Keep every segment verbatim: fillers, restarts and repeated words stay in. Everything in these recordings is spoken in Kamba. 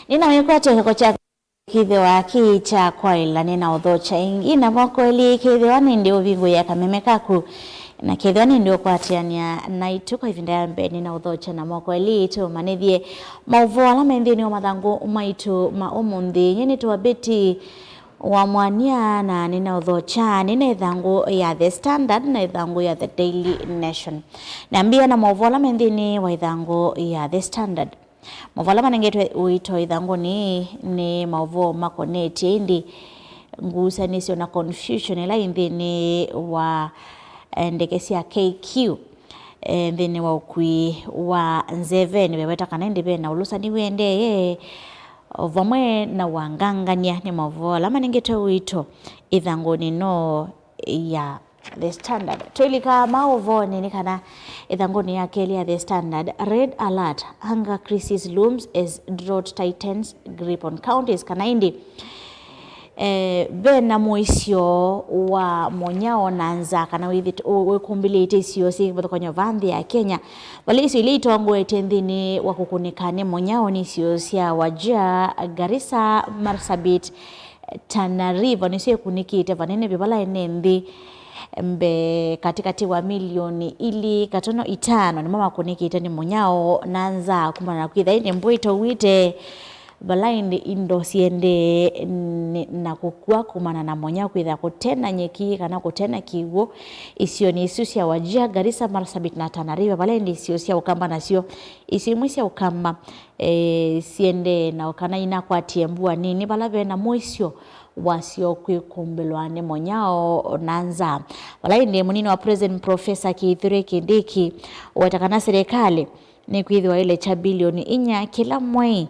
Nĩnawĩkwatya kĩko kya kĩthĩwa kĩ kya kwaĩla, nĩnaũthokya ĩngĩ na moko elĩ, kĩthĩwa nĩndĩ ũvingũĩa kameme kaku, na kĩthĩwa nĩndĩ ũkwatĩanĩa naitũ kwa ĩvinda ya mbee, nĩnaũthokya na moko elĩ tũmanĩthye maũvoo ala me nthĩnĩ wa mathangũ maitũ ma ũmũnthĩ. Nyie nĩtawa Betty wa Mwania, na nĩnaũthokya nĩ na ĩthangũ ya The Standard na ĩthangũ ya The Daily Nation. Nambĩĩa na maũvoo ala me nthĩnĩ wa ĩthangũ ya The Standard. Maũvoo ala manengetwe ũito ĩthangũnĩ nĩ maũvoo makonetye ĩndĩ ngusanĩsyo na confusion ĩla ĩ nthĩnĩ wa, eh, ndeke sya K Q, eh, nthĩnĩ wa ũkui wa nzeveni. Veweta kana ĩndĩ ve na ũlũsani wĩendeeye vamwe na wangangany'a. Nĩ maũvoo ala manengetwe ũito ĩthangũnĩ no ya The Standard. Twĩlika maũvoonĩ nĩ kana ĩthangũnĩ ya kelĩ ya The Standard, Red Alert, Hunger Crisis Looms as Drought Tightens Grip on Counties, kana ĩndĩ, eh, ve na mũisyo wa mũnyao na nzaa kana wĩthĩ-, wĩ-, wĩkumbĩlĩte isio syĩ kĩvathũkany'o va nthĩ ya Kenya, vala isio ila itongoetye nthĩnĩ wa kũkũnĩka nĩ mũnyao nĩ isio sya Wajir, Garissa, Marsabit, Tana River nĩsyo ĩkunĩkĩte vanene vyũ vala ene nthĩ mbee katĩkatĩ wa milioni ilĩ katono itano nĩmo makũnĩkĩte nĩ mũnyao na nzaa kumana na kwĩtha ĩndĩ mbũĩ ĩtauĩte vala ĩndĩ indo siendee nĩ, na kũkw'a kumana na mũnyao kwĩtha kũte na nyeki kana kũte na kĩw'ũ isionĩ isu sya Wajir, Garissa, Marsabit na Tana River vala ĩndĩ isio sya Ũkamba nasyo isio imwe sya Ũkamba eh, siendee na kana inakwatie mbua nini vala ve na mũisyo wasyo kwĩkumbĩlwa nĩ mũnyao na nzaa. Vala ĩndĩ mũnini wa President Professor Kithure Kindiki ũweta kana serikali nĩkwĩthĩwa ĩlekya bilioni inya kĩla mwei,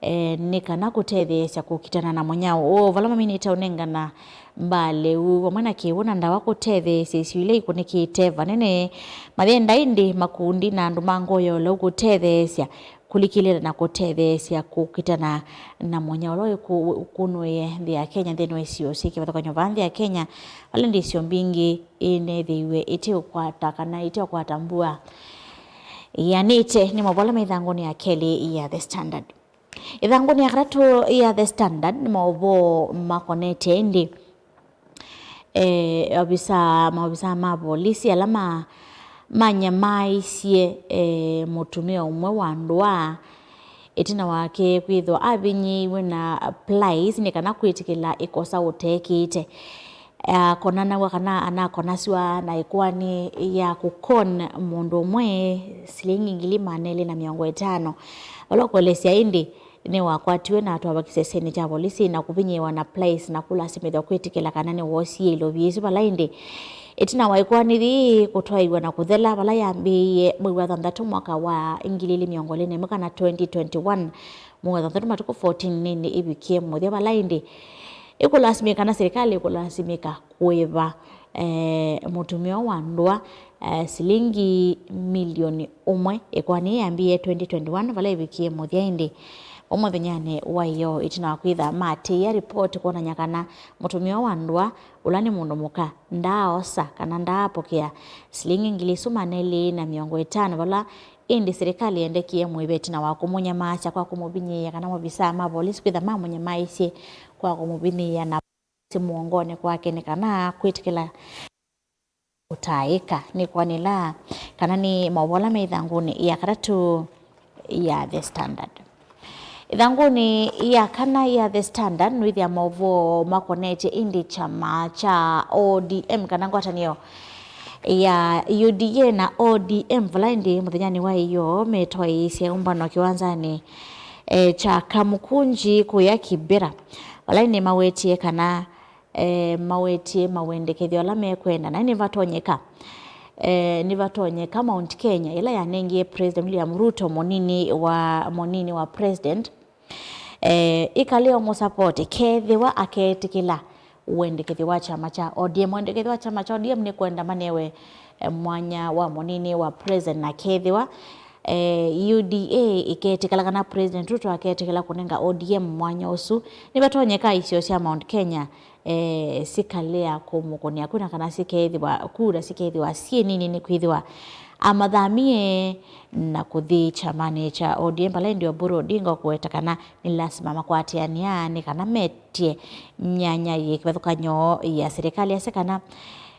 eh, nĩ kana kũtetheesya kũkitana na mũnyao ũũ vala maminĩte ũnengana mbaa lĩu vamwe na kĩw'ũ na ndawa kũtetheesya isio ila ikũnĩkĩte vanene mathĩna ĩndĩ makundi na andũ ma ngoo ya ũlau kũtetheesya kũlikĩlĩla na kũtetheesya kũkitana na mũnyao ũla ũkũnũĩe nthĩ ya Kenya nthĩnĩ wa isio syĩ kĩvathũkany'o vaa nthĩ ya Kenya, vala ĩndĩ isio mbingĩ inethĩiwe iteũkwata kana iteũkwata mbua ĩanĩte. Nĩ maũvoo ala me ĩthangũnĩ ya kelĩ ya The Standard. Ĩthangũnĩ ya katatũ ya The Standard nĩ maũvoo makonetye ĩndĩ eh, avisa, maovisa ma volisi ala ma, manyamaaisye, eh, mũtumĩa ũmwe wa ndũa ĩtina wake kwĩthĩwa avinyĩĩiwe na pliers nĩ kana kwĩtĩkĩla ĩkosa ũteekĩte. Akonanaw'a kana anakonasw'a na ĩkoani ya kũkon mũndũ ũmwe silingi ngili maana elĩ na mĩongo ĩtano. Vala ũkũelesya ĩndĩ nĩwakwatiwe na atwawa kĩsesenĩ kya volisi na kũvinyĩĩwa na pliers na kũlasimĩthw'a kwĩtĩkĩla kana nĩwoosie ilovi ĩsu vala ĩndĩ ĩtina wa ĩkoani yĩĩ kũtwaĩw'a na kũthela vala yambĩĩie mwei wa thanthatũ mwaka wa ngili ilĩ mĩongo ĩlĩ na ĩmwe kana twenty twenty-one, mwei wa thanthatũ matukũ fourteen nĩndĩ ĩvikie mũthya vala ĩndĩ ĩkũlasimĩka na serikali ĩkũlasimĩka kũĩva, eh, mũtumĩa wa ndũa, eh, silingi milioni ũmwe. Ĩkoani yambĩĩe twenty twenty-one vala ĩvikie mũthya ĩndĩ vau mũthenyanĩ wa ĩyoo ĩtina wa kwĩtha maatĩĩa ripoti kwonany'a kana mũtumĩa wa ndũa ũla nĩ mũndũ mũka ndaaosa kana ndaapokea silingi ngili isu maana elĩ na mĩongo ĩtano vala ĩndĩ silikalĩ yendekie mũĩve ĩtina wa kũmũnyamaasya kwa kũmũvinyĩĩa kana maovisaa ma volisi kwĩtha mamũnyamaaisye kwa kũmũvinyĩĩa na mũongonĩ kwake nĩ kana kwĩtĩkĩla kũtaĩka nĩ kwanĩla kana nĩ maũvoo ala me ĩthangũnĩ ya katatũ ya The Standard. Ĩthangũnĩ ya kana ya The Standard nũĩthĩa maũvoo makonetye ĩndĩ kyama kya O D M kana ngwatanĩo ya U D A na O D M vala ĩndĩ mũthenyanĩ wa ĩyoo metwaĩĩsye ũmbano kĩwanzanĩ, eh, kya Kamukunji kũya Kibera vala ĩndĩ mawetie kana eh, mawetie mawendekethyo ala mekwenda, na nĩvatonyeka, eh, nĩvatonyeka Mount Kenya, ĩla yanengie President William Ruto mũnini wa, mũnini wa President, eh, ĩkale ũmũsapoti kethĩwa aketĩkĩla wendekethyo wa kyama kya O D M. Wendekethyo wa kyama kya O D M nĩ kwenda manewe, eh, mwanya wa mũnini wa President, na kethĩwa, eh, U D A ĩketĩkĩla kana President Ruto aketĩkĩla kũnenga O D M mwanya ũsu, nĩvatonyeka isio sya Mount Kenya eh, sikalea kũmũkũnĩa kura kana sikeethĩwa, kura sikeethĩwa syĩ nini nĩkwĩthĩwa Amathamie na kũthi kyamanĩ kya O D M, vala ĩndĩ Oburu Odinga ũkũweta kana nĩ lasima makwatĩanĩa nĩ kana metye myanya yĩ kĩvathũkany'o ya silikalĩ. Asya kana,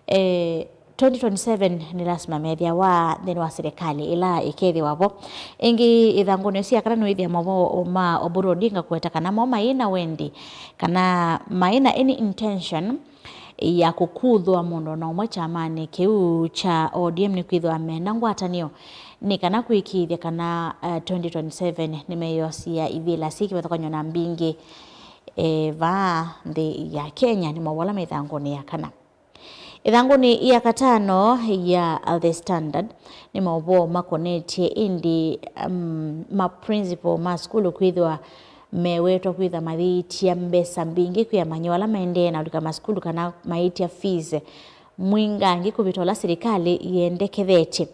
eh, twenty twenty-seven nĩ lasima methĩawa nthĩnĩ wa silikalĩ ĩla ĩkethĩwa vo. Ĩngĩ ĩthangũnĩ ũsu ya kana nĩwĩthĩa mavoo ma Oburu Odinga kũweta kana mo maĩ na wendi kana maĩ na any intention ya kũkuthũa mũndũ o na ũmwe kyamanĩ kĩu kya O D M, nĩkwĩthĩwa mena ngwatanĩo nĩ kana kũĩkĩĩthya kana, eh, twenty twenty-seven nĩmeyosia ivĩla syĩ kĩvathũkany'o na mbingĩ, eh, vaa nthĩ ya Kenya. Nĩ maũvoo ala me ĩthangũnĩ ya kana. Ĩthangũnĩ ya katano ya The Standard nĩ maũvoo makonetye ĩndĩ, um, ma principal ma sukulu kwĩthĩwa mewetwa kwĩtha mayĩtya mbesa mbingĩ kwĩ amanyĩw'a ala maendee na ũlika masukulu kana mayĩtya fees mwingangĩ kũvĩta ũla silikalĩ yĩendekethetye.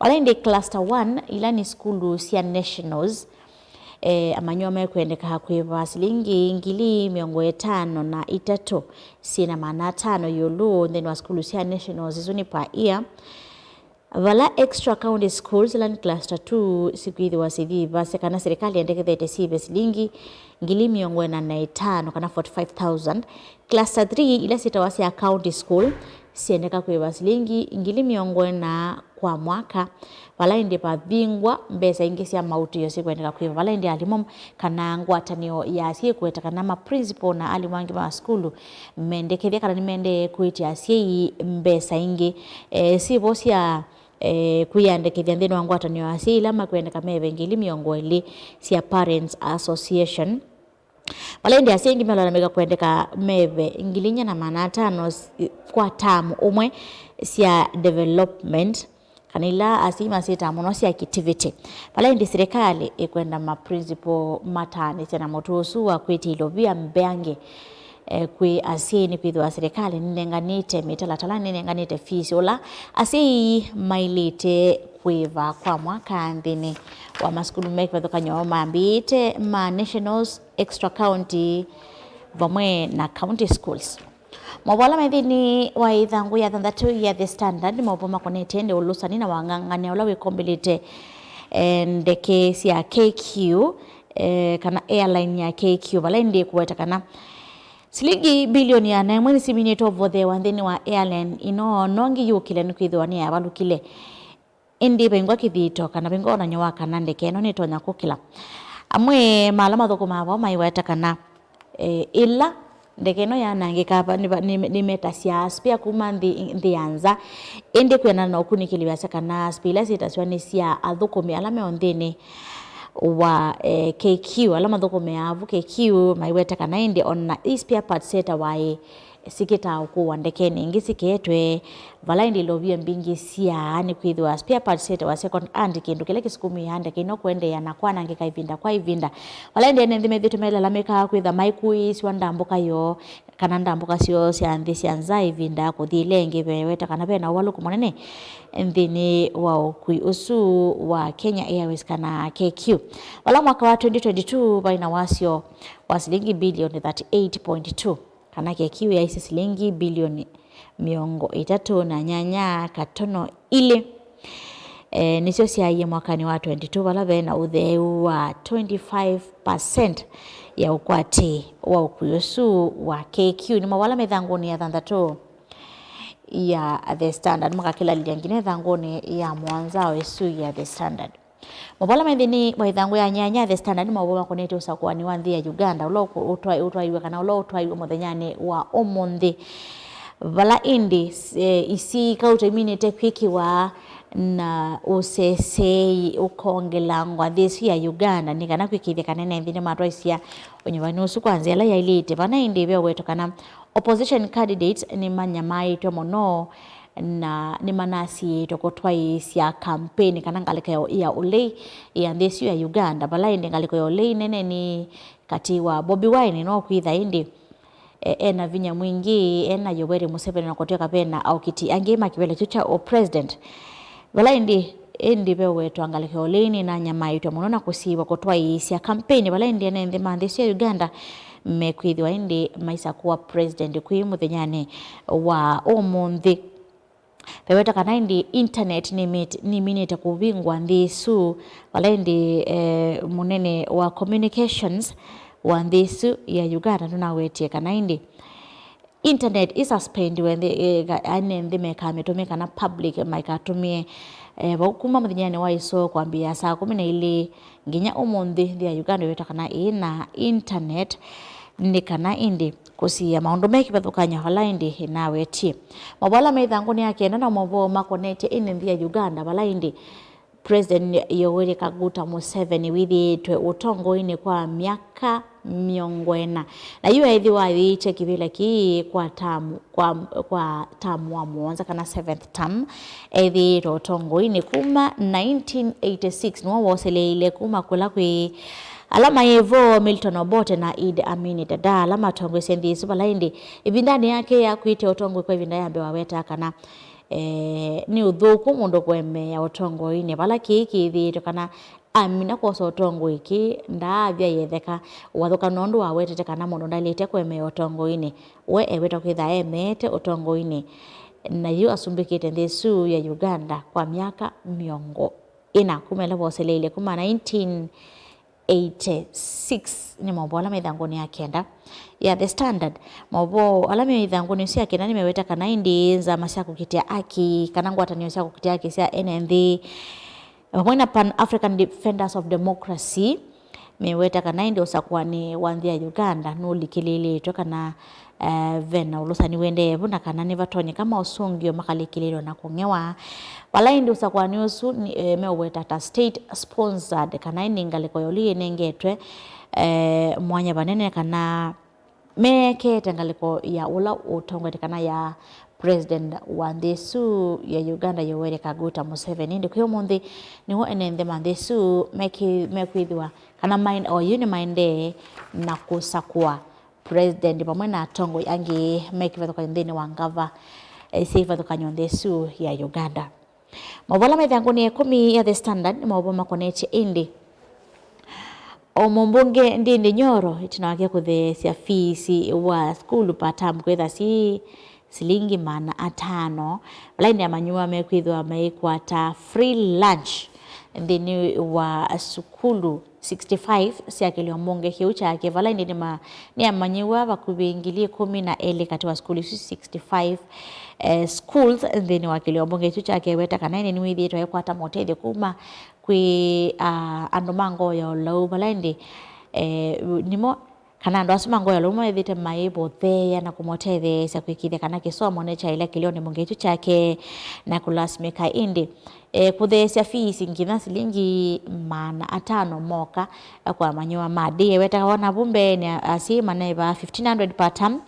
Vala ĩndĩ cluster one, ila nĩ sukulu sya nationals, eh, amanyĩw'a mekwendeka kwĩva silingi ngili mĩongo ĩtano na itatũ syĩ na maana atano ĩũlũ nthĩnĩ wa sukulu sya nationals, isu nĩ per year. Vala extra county schools, ila nĩ cluster two, sikwĩthĩwa sithi vasa kana silikalĩ yendekethete syĩve silingi ngili mĩongo ĩna na ĩtano kana forty-five thousand. Cluster three, ila syĩtawa sya county school, syendeka kwĩva silingi ngili mĩongo ĩna kwa mwaka, vala ĩndĩ vavingwa mbesa ingĩ sya maũtĩo sikwendeka kwĩva, vala ĩndĩ alimũ kana ngwatanĩo ya asyai kũweta kana ma principal na alimũ angĩ ma sukulu mendekethya kana nĩmendee kwĩtya asyai mbesa ingĩ, eh, syĩvo sya, eh, kwĩyandĩkĩthya nthĩnĩ wa ngwatanĩo ya asyai ila makwendeka meve ngili mĩongo ĩlĩ sya Parents Association. Vala ĩndĩ asyai aingĩ melalamĩka kwendeka meve ngili inya na maana atano s-, kwa tamu ũmwe sya development, kana ila asyai masyĩtaa mũno sya activity. Vala ĩndĩ silikalĩ ĩkwenda ma principal mataanĩsye na mũtuo ũsu wa kwĩtya ilovia mbeange, eh, kwĩ asyai, nĩkwĩthĩwa silikalĩ nĩnenganĩte mĩtalatala, nĩnenganĩte fees ũla asyai maĩlĩte kwĩva kwa mwaka nthĩnĩ wa masukulu me kĩvathũkany'o mambĩĩte ma nationals, extra county, vamwe na county schools. Maũvoo ala me nthĩnĩ wa ĩthangũ ya thanthatũ ya The Standard nĩ maũvoo makonetye nĩ ũlũsani na wang'ang'anĩa ũla wĩkombelĩte, eh, ndeke sya K Q, eh, kana airline ya K Q, vala ĩndĩ kũweta kana silingi bilioni ĩana ĩmwe nĩsiminĩtwe ũvothewa nthĩnĩ wa airline ĩno nongi yũkĩle nĩkwĩthĩwa nĩyavalũkile. Ĩndĩ vaingwa kĩthito kana vaingwa wonany'o wa kana ndeke ĩno nĩtonya kũkĩla. Amwe ma ala mathũkũmaa vau maiweta kana, eh, ĩla ndeke ĩno yanangĩka va-, nĩ va-, nĩ, nĩmetasya spare kuma nthĩ, nthĩ ya nza. Ĩndĩ kwĩanana na ũkunĩkĩli wasya kana spare ila syĩtaswa nĩ sya athũkũmi ala me o nthĩnĩ wa, eh, K Q, ala mathũkũmĩaa vu K Q, maiweta kana ĩndĩ ona i spare parts syĩtawa ĩ sikĩtaa ũkũwa ndekenĩ ingĩ siketwe, vala ĩndĩ ilovia mbingĩ syaa nĩkwĩthĩwa spare parts syĩtawa second hand, kĩndũ kĩla kĩsukumĩaa ndeke ĩno kũendeea na kwanangĩka ĩvinda kwa ĩvinda. Vala ĩndĩ ene nthĩ methĩĩtwe melalamĩkaa kwĩtha maikuĩĩsw'a ndambũka yoo kana ndambũka syoo sya nthĩ sya nza ĩvinda ya kũthi ĩla ĩngĩ, veweta kana ve na ũvalũku mũnene nthĩnĩ wa ũkui ũsu wa Kenya Airways kana K Q. Vala mwaka wa twenty twenty-two vaĩ na wasyo wa silingi bilioni thirty-eight point two, kana K Q yaisye silingi bilioni mĩongo ĩtatũ na nyanya katono ilĩ, eh, nĩsyo syaaie mwakanĩ wa twenty-two, vala ve na ũtheu wa twenty-five percent ya ũkwati wa ũkui ũsu wa K Q. Nĩ maũvoo ala me ĩthangũnĩ ya thanthatũ ya The Standard, makakĩlalĩlya nginya ĩthangũnĩ ya mũonza o ĩsu ya The Standard. Maũvoo ala me nthĩnĩ wa ĩthangũ ya nyanya The Standard nĩ maũvoo makonetye ũsakũani wa nthĩ ya Uganda, ũla ũkũ-, ũtwa-, ũtwaiwe kana ũla ũtwaiwe mũthenyanĩ wa ũmũnthĩ. Vala ĩndĩ, eh, isi kauta iminĩte kwĩkĩwa na ũseseei ũkongelangwa nthĩ ĩsu ya Uganda, nĩ kana kwĩkĩĩthya kana ene nthĩ nĩmatwaisya ũnyuvani ũsu kwa nzĩa ĩla yaĩlĩte. Vana ĩndĩ ve ũweto kana opposition candidates nĩmanyamaĩtwe mũno na nĩmanasiĩĩtwe kũtwaĩĩsya kampeni kana ngalĩko ya, ya ũlei ya nthĩ ĩsu ya Uganda, vala ĩndĩ ngalĩko ya ũlei nene nĩ katĩ wa Bobi Wine, no kwĩtha ĩndĩ, e, ena vinya mwingĩ, ena Yoweri Museveni, na kũtw'ĩka ve na aũkiti angĩ ma kĩvĩla kyu kya ũpresident. Vala ĩndĩ, ĩndĩ ve ũwetwa ngalĩko ya ũlei nĩnanyamaĩtwe mũno na kũsiĩĩwa kũtwaĩĩsya kampeni, vala ĩndĩ ene nthĩ ma nthĩ ĩsu ya Uganda mekwĩthĩwa ĩndĩ maisakũa president kwĩ mũthenyanĩ wa ũmũnthĩ. Veweta kana ĩndĩ internet nĩmit-, nĩminĩte kũvingwa nthĩ ĩsu, vala ĩndĩ, eh, mũnene wa communications wa nthĩ ĩsu ya Uganda nũnawetie kana ĩndĩ internet ĩsuspendiwe nthĩ, eh, ka-, ene nthĩ mekamĩtũmĩa kana public maikatũmĩe, eh, vau kuma mũthenyanĩ wa ĩsoo kwambĩĩa saa kũmi na ilĩ nginya ũmũnthĩ. Nthĩ ya Uganda ĩweta kana ĩĩ na internet nĩ kana ĩndĩ kũsiĩa maũndũ me kĩvathũkany'o ala ĩndĩ ĩnawetie. Maũvoo ala me ĩthangũnĩ ya kenda na maũvoo makonetye ĩndĩ nthĩ ya Uganda, vala ĩndĩ President Yoweri Kaguta Museveni wĩthĩĩtwe ũtongoinĩ kwa myaka mĩongo ĩna, na yu eĩthĩwa ayĩĩtye kĩvĩla kĩĩ kwa tamu, kwa, kwa tamu wa mũonza kana seventh term. Ethĩĩtwe ũtongoinĩ kuma nineteen eighty-six, nĩwe woseleile kuma kũla kwĩ ala maĩ vo, Milton Obote na Idi Amin Dada, ala matongoesye nthĩ ĩsu vala ĩndĩ ĩvindanĩ yake ya kwĩtya ũtongoi kwa ĩvinda ya mbee wawetaa kana eh, nĩ ũthũku mũndũ kũemeea ũtongoinĩ vala kĩĩ kĩthĩĩtwe kana amina kwosa ũtongoi kĩĩ ndaavya yetheka ũvathũka, nũndũ wawetete kana mũndũ ndaĩlĩte kũemeea ũtongoinĩ. We eweta kwĩtha emeete ũtongoinĩ, na yu asumbĩkĩte nthĩ ĩsu ya Uganda kwa myaka mĩongo ĩna kuma ĩla voseleile kuma nineteen eighty-six. Nĩ maũvoo ala me ĩthangũnĩ ya kenda ya The Standard. Maũvoo ala me ĩthangũnĩ ĩsu ya kenda nĩmeweta kana ĩndĩ nzama sya kũkitĩa aki kana ngwatanĩo sya kũkitĩa aki sya ene nthĩ vamwe na Pan African Defenders of Democracy meweta kana ĩndĩ ũsakũani wa nthĩ ya Uganda nũlikĩlĩĩlĩtwe kana eh, ve na ũlũsani ũendee vu, na kana nĩvatonyeka maũsũngĩo makalikĩlĩlwa na kũng'ewa. Vala ĩndĩ ũsakũani ũsu nĩ, eh, meũweta ta state sponsored, kana ĩndĩ ngalĩko ya ũlĩ yĩnengetwe, eh, mwanya vanene, kana meekete ngalĩko ya ũla ũtongoete kana ya president wa nthĩ ĩsu ya Uganda, Yoweri Kaguta Museveni. Ĩndĩ kwĩ ũmũnthĩ nĩw'o ene nthĩ ma nthĩ ĩsu meki-, mekwĩthĩwa kana maen-, o yu nĩmaendee na kũsakũa president vamwe na atongoi angĩ me kĩvathũkany'o nthĩnĩ wa ngava, eh, syĩ ivathũkany'o nthĩ ĩsu ya Uganda. Maũvoo ala me ĩthangũnĩ ya ĩkũmi ya The Standard nĩ maũvoo makonetye ĩndĩ o mũmbunge Ndindi Nyoro ĩtina wake kũtheesya fees wa sukulu per term kwĩtha syĩ silingi maana atano, vala ĩndĩ amanyĩw'a mekwĩthĩwa maikwata free lunch nthĩnĩ wa sukulu sixty-five sya kĩlio mbunge kĩu kyake, vala ĩndĩ nĩma-, nĩamanyĩw'a vakuvĩ ngili ĩkũmi na elĩ katĩ wa sukulu isu sixty-five, eh, schools nthĩnĩ wa kĩlio mbunge kĩu kyake. Eweta kana ĩndĩ nĩwĩthĩĩtwe aikwata motethyo kuma kwĩ, ah, andũ ma ngoo ya ũlau, vala ĩndĩ, eh, nĩmo kana andũ asu ma ngoo ya ũlau maĩthĩte maĩvotheea na kũmotetheesya kwĩkĩĩthya kana kĩsomo nĩkyaĩla kĩlionĩ mbunge kĩu kyake na kũlasimĩka ĩndĩ, eh, kũtheesya fees nginya silingi maana atano moka, eh, kwa amanyĩw'a ma day. Ewetawa na vu mbeenĩ asyai manaĩvaa fifteen hundred per term,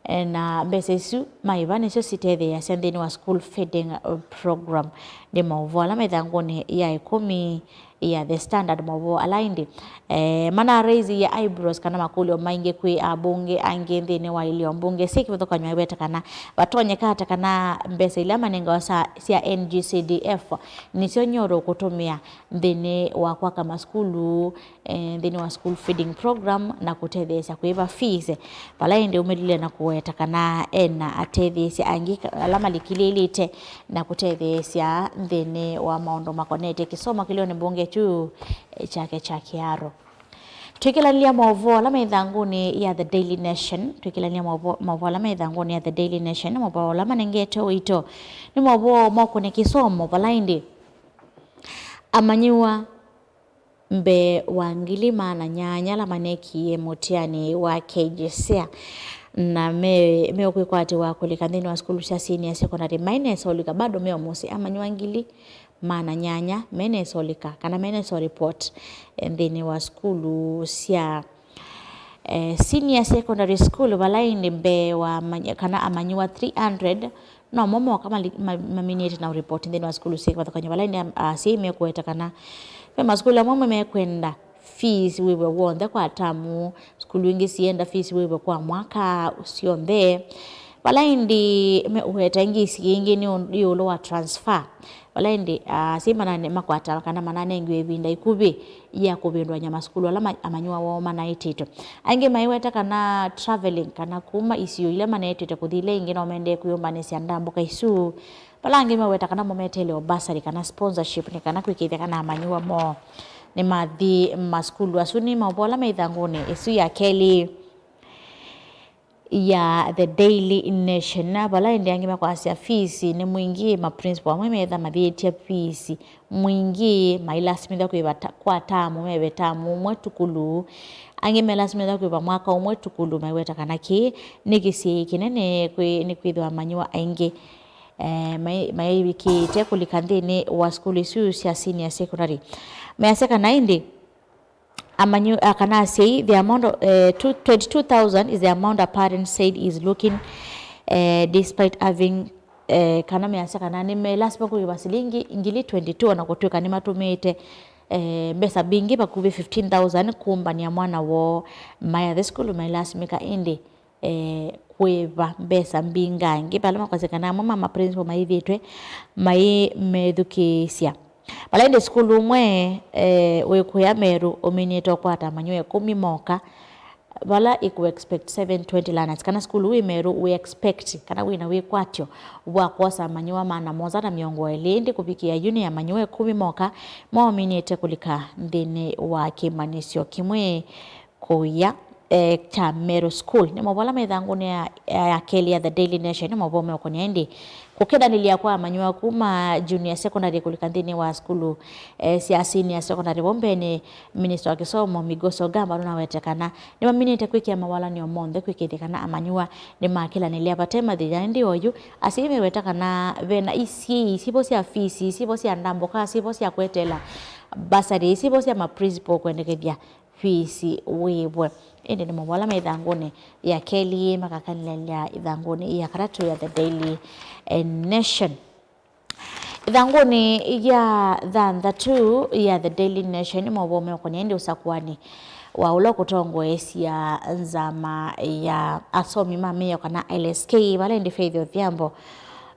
eh, na mbesa isu maĩva nĩsyo sitetheeasya nthĩnĩ wa school feeding, eh, program. Nĩ maũvoo ala me ĩthangũnĩ ya ĩkũmi ya The Standard, maũvoo ala ĩndĩ, eh, mana raise ya eyebrows kana makũlyo maingĩ kwĩ abunge angĩ nthĩnĩ wa ilio mbunge syĩ kĩvathũkany'o. Eweta kana vatonyeka ata kana mbesa ila manengawa sa, sya N G C D F nĩsyo Nyoro ũkũtũmĩa nthĩnĩ wa kwaka masukulu, eh, nthĩnĩ wa school feeding program na kũtetheesya kũĩva fees, vala ĩndĩ aumĩlile na kũweta kana ena atetheesya angĩ ka-, ala malikĩlĩĩlĩte na kũtetheesya nthĩnĩ wa maũndũ makonetye kĩsomo kĩlionĩ mbunge kyu, eh, kyake kya kĩaro. Twĩkĩlanĩlya maũvoo ala me ĩthangũnĩ ya The Daily Nation, twĩkĩlanĩlya maũvoo, maũvoo ala me ĩthangũnĩ ya The Daily Nation, maũvoo ala manengete ũito nĩ maũvoo maũkũnĩ kĩsomo, vala ĩndĩ amanyĩw'a mbee wa ngili maana nyanya ala manekie mũtiani wa K J S E A na me, meũkwĩkwatĩwa kũlika nthĩnĩ wa sukulu sya senior secondary mainesa ũlika, bado me o mũsyĩ. Amanyĩw'a ngili maana nyanya menesa ũlika kana menesa report, eh, nthĩnĩ wa sukulu sya, eh, senior secondary school, vala ĩndĩ mbee wa amany-, kana amanyĩw'a three hundred nomo moka mali-, ma-, maminĩte na report nthĩnĩ wa sukulu syĩ kĩvathũkany'o, vala ĩndĩ am-, asyai mekũweta kana ve masukulu amwe amwe mekwenda fees wĩw'e w'onthe kwa tamu, sukulu ingĩ sienda fees wĩw'e kwa mwaka syonthe. Vala ĩndĩ me-, ũweta ĩngĩ isi ĩngĩ nĩ ũ-, ĩũlũ wa transfer. Vala ĩndĩ, ah, asyai manane-, makwata kana mananengiwe ĩvinda ĩkuvĩ ya kũvĩndũany'a masukulu ala ma-, amanyĩw'a woo manaĩtĩtwe. Angĩ maiweta kana travelling kana kuma isio ila maneetĩte kũthi ila ingĩ no mendee kwĩyũmbanĩsya ndambũka isu Vala angĩ meweta kana mo meteele o bursary kana sponsorship nĩ kana kwĩkĩĩthya kana amanyĩw'a moo nĩmathi masukulu asu. Nĩ maũvoo ala me ĩthangũnĩ ĩsu ya kelĩ ya The Daily Nation, na vala ĩndĩ angĩ mekwasya fees nĩ mwingĩ, ma principal amwe meetha mathiĩtye fees mwingĩ, mailasimĩthwa kwĩva ta-, kwa tamu, meve tamu ũmwe tukulu, angĩ melasimĩthwa kwĩva mwaka ũmwe tukulu, maiweta kana kĩĩ nĩ kĩsiĩĩi kĩnene kwĩ, nĩ kwĩthĩwa amanyĩw'a aingĩ eh, mai-, maivikĩĩte kũlika nthĩnĩ wa sukulu isu sya senior secondary. Measya kana ĩndĩ amanyu-, a, kana asyai, the amount of, eh, two, twenty-two thousand is the amount a parent said is looking, eh, despite having, eh, kana measya kana nĩ me lasima kũĩva silingi ngili twenty-two, ona kũtw'ĩka nĩmatũmĩĩte, eh, mbesa mbingĩ, vakuvĩ fifteen thousand kũmbanĩa mwana woo mayathi sukulu mailasimĩka, ĩndĩ eh, kũĩva mbesa mbingangĩ, vala makwasya kana amwe ma ma principal maĩthĩtwe maimethukĩĩsya. Vala ĩndĩ sukulu ũmwe, eh, wĩ kũya Meru ũminĩte ũkwata amanyĩw'a ĩkũmi moka, vala ĩkũ expect seven twenty learners, kana sukulu wĩ Meru wĩ expect kana wĩna wĩkwatyo wa kwosa amanyĩw'a maana mũonza na mĩongo ĩlĩ, ĩndĩ kũvikĩa yu nĩ amanyĩw'a ĩkũmi moka maũminĩte kũlika nthĩnĩ wa kĩmanyĩsyo kĩmwe kũya, eh, kya Meru School. Nĩ maũvoo ala me ĩthangũnĩ ya, ya, ya kelĩ ya The Daily Nation, nĩ maũvoo meũkũnĩa ĩndĩ kũkĩthanĩlya kwa amanyĩw'a kuma junior secondary kũlika nthĩnĩ wa sukulu, eh, sya senior secondary. Vau mbeenĩ, minista wa kĩsomo Migos Ogamba nũnawete kana nĩmaminĩte kwĩkĩa mawalany'o monthe kwĩkĩĩthya kana amanyĩw'a nĩmakĩlanĩlya vate mathĩna. Ĩndĩ oyu asyai meweta kana vena isyĩĩ, syĩvo sya fees, syĩvo sya ndambũka, syĩvo sya kweteela bursary, syĩvo sya ma principal kwendekethya fees wĩvwe. Ĩndĩ nĩ maũvoo ala me ĩthangũnĩ ya kelĩ makakanĩlya ĩthangũnĩ ya katatũ ya The Daily, eh, Nation. Ĩthangũnĩ ya thanthatũ ya The Daily Nation nĩ maũvoo meũkũnĩa ĩndĩ ũsakũanĩ wa ũla ũkũtongoesya nzama ya asomi ma mĩao kana L S K, vala ĩndĩ Faith Odhiambo,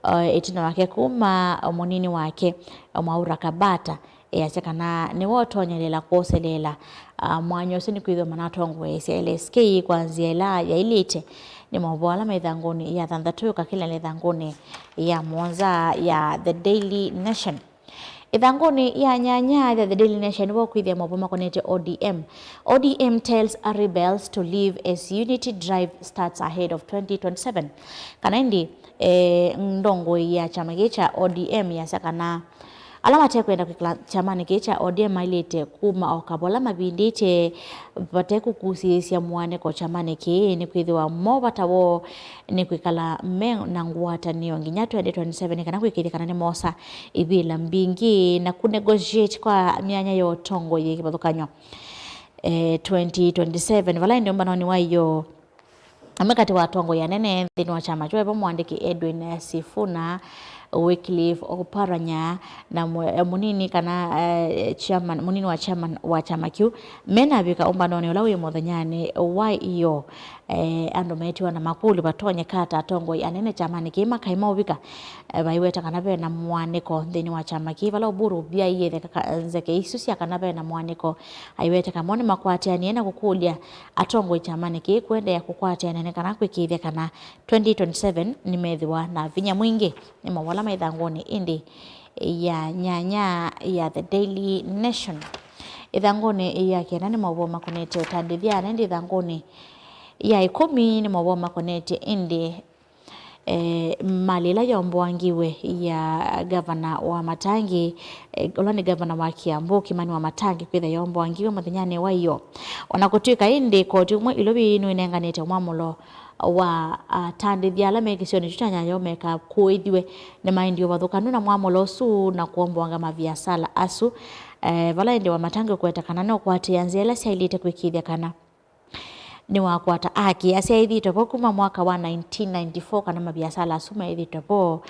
eh, ĩtina wake kuma mũnini wake Mwaura Kabata, easya kana nĩwe ũtonyelela kwoseleela, ah, mwanya ũsu nĩkwĩthĩwa manatongoesya L S K kwa nzĩa ĩla yaĩlĩte. Nĩ maũvoo ala me ĩthangũnĩ ya thanthatũ, ũkakĩla nĩ ĩthangũnĩ ya mũonza ya The Daily Nation. Ĩthangũnĩ ya nyanya ya The Daily Nation nĩvo kwĩthĩa maũvoo makonetye O D M. O D M tells rebels to leave as unity drive starts ahead of twenty twenty-seven. Kana ĩndĩ, eh, ndongoi ya kyama kĩĩ kya O D M yasya kana ala matekwenda kwĩkala kyamanĩ kĩĩ kya O D M maĩlĩte kuma o kavola mavindĩte vate kũkusĩĩsya mũanĩko kyamanĩ kĩĩ, nĩkwĩthĩwa mo vata woo nĩ kwĩkala me na ngwatanĩo nginya twenty twenty-seven kana kwĩkĩĩthya kana nĩmosa ivĩla mbingĩ na kũ negotiate kwa myanya ya ũtongoi ya kĩvathũkany'o, eh, twenty twenty-seven. Vala ĩndĩ ũmbanonĩ wa ĩyoo, amwe katĩ wa atongoi anene nthĩnĩ wa kyama kyu, evo mũandĩki Edwin Sifuna, Wycliffe Oparanya, na mwe-, eh, mũnini kana, eh, chairman, mũnini wa chairman wa kyama kyu, menavika ũmbanonĩ ũla wĩ mũthenyanĩ wa ĩyoo. Eh, andũ meetiwa na makũlyo vatonyeka ata atongoi anene kyamanĩ kĩĩ makaĩ maũvika, eh, vaiweta kana ve na mũanĩko nthĩnĩ wa kyama kĩĩ, vala Oburu pia aietheka nzeke isu sya kana ve na mũanĩko, aiweteka mo nĩmakwatĩanĩe na kũkũlya atongoi kyamanĩ kĩĩ kũendeea kũkwatĩanĩa nĩ kana kwĩkĩĩthya kana twenty twenty-seven nĩmethĩwa na vinya mwingĩ. Nĩ maũvoo ala me ĩthangũnĩ ĩndĩ ya nyanya ya The Daily Nation. Ĩthangũnĩ ya kenda nĩ maũvoo makonetye ũtandĩthya, na ĩndĩ ĩthangũnĩ ya ĩkũmi nĩ maũvoo makonetye ĩndĩ, eh, malĩ ĩla yomboangiwe ya gavana wa Matangi, eh, ũla nĩ gavana wa Kiambu, Kimani Wamatangi, kwĩtha yomboangiwe mũthenyanĩ wa ĩyoo. O na kũtw'ĩka ĩndĩ, koti ũmwe Ilovi nĩwĩnenganĩte mwamũlo wa atandĩthya ala me kĩsionĩ kyu kya Nyayo mekakũĩthiwe nĩ maendie ũvathũkanu na mwamũlo ũsu na kũomboanga maviasala asu, eh, vala ĩndĩ Wamatangi ũkũweta kana nĩũkwatĩĩa nzĩa ila syaĩlĩte kwĩkĩĩthya kana nĩwakwata aki asyaĩthĩtwe vo kuma mwaka wa nineteen ninety-four kana maviasala asu maĩthĩtwe vo.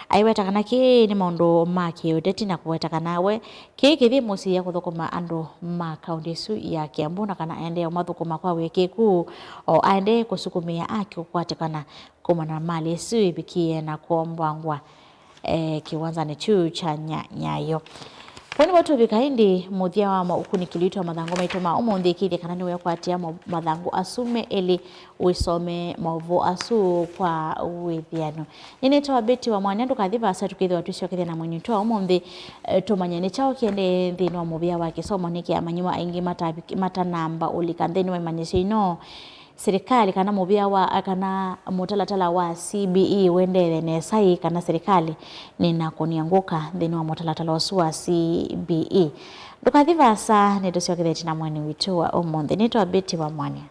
Aiweta kana kĩĩ nĩ maũndũ ma kĩũteti na kũweta kana we kĩĩ kĩthĩ mũsiĩa kũthũkũma andũ ma kaũntĩ ĩsu ya Kiambu na kana aendee ũmathũkũma kwa wĩkĩĩku, o aendee kũsukumĩa aki kũkwatĩkana kumana na malĩ ĩsu ĩvikie na kũomboangwa, eh, kĩwanzanĩ kyu kya Nya-, Nyayo. Vau nĩvo tũvika ĩndĩ mũthya wa ma-, ũkunĩkĩli witũ wa mathangũ maitũ ma ũmũnthĩ. Ĩkĩĩthye kana nĩwekwatĩa mo-, mathangũ asu me elĩ, wĩsome maũvoo asu kwa wĩthĩano. Nĩnĩtawa Betty wa Mwania, ndũkathi vaasa, tũkĩthĩwa twĩsyokethya na mweni witũ wa ũmũnthĩ, eh, tũmanye nĩ kyaũ kĩendee nthĩnĩ wa mũvĩa wa kĩsomo, nĩkĩ amanyĩw'a aingĩ matavik-, matanamba ũlika nthĩnĩ wa imanyĩsyo ino. Serikali kana mũvĩa wa, kana mũtalatala wa C B E wendee nesa ĩ, kana serikali nĩnakũnie ngũka nthĩnĩ wa mũtalatala ũsu wa C B E? Ndũkathi vaasa, nĩtũsyokethetye na mweni witũ wa ũmũnthĩ. Nĩtawa Betty wa Mwania.